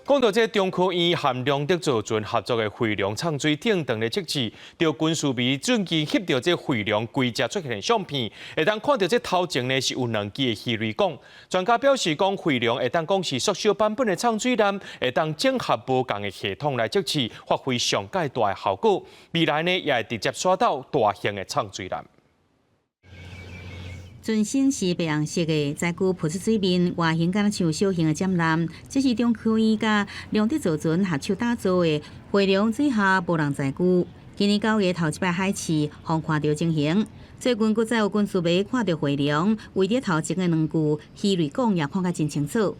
講到這中科院和龍德造船合作的飛龍藏水艇當咧測試，著軍事迷最近翕著這飛龍規隻出現的相片，會當看著這頭前呢是有兩支的魚雷管。專家表示講，飛龍會當講是縮小版本的藏水艦，會當整合無仝的系統來測試，發揮上蓋大的效果。未來呢也會直接刷到大型的藏水艦。全身是白紅色的，載具浮出水面，外形敢若像小型的潛艦。這是中科院佮龍德造船合手打造的飛龍水下無人載具。今年9月頭一擺海試，予看著情形。最近閣再有軍事迷看著飛龍，圍著頭前的兩具魚雷管也看甲真清楚。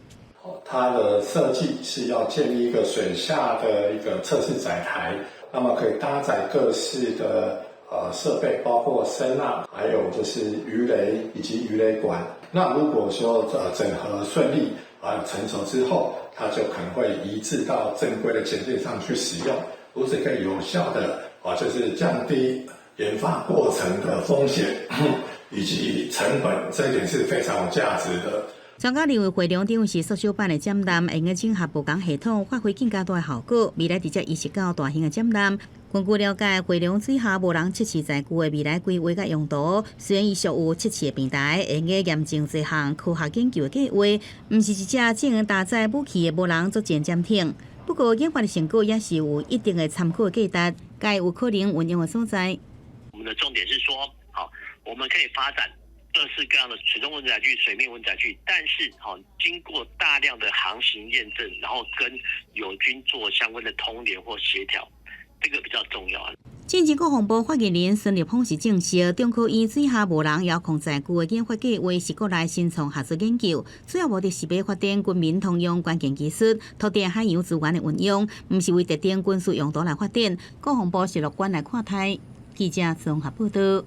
它的設計是要建立一個水下的一個測試載台，那麼可以搭載各式的設備，包括聲納，還有就是魚雷以及魚雷管。那如果說整合順利啊成熟之後，它就可能會移置到正規的潛艦上去使用，如此可以有效的啊，就是降低研發過程的風險以及成本，這一點是非常有價值的。專家認為，飛龍等於是縮小版的潛艦，會用整合無仝系統，發揮更加大的效果。未來直接移植到大型的潛艦。根據了解，飛龍水下無人測試載具的未來規劃佮用途，雖然伊屬有測試的平台，會用驗證這項科學研究的計劃，毋是一隻只能搭載武器的無人作戰潛艇。不過，研發的成果也是有一定的參考價值，該有可能運用的所在。我們的重點是說，好，我們可以發展各式各樣的水中運載具、水面運載具，但是，好，經過大量的航行驗證，然後跟友軍做相關的通聯或協調，這個比較重要。進前國防部發言人孫立峰是證實，中科院水下無人遙控載具的研發計劃是國內新創學術研究，主要目的是欲發展軍民通用關鍵技術，拓展海洋資源的運用，毋是為特定軍事用途來發展。國防部是樂觀來看待。記者綜合報道。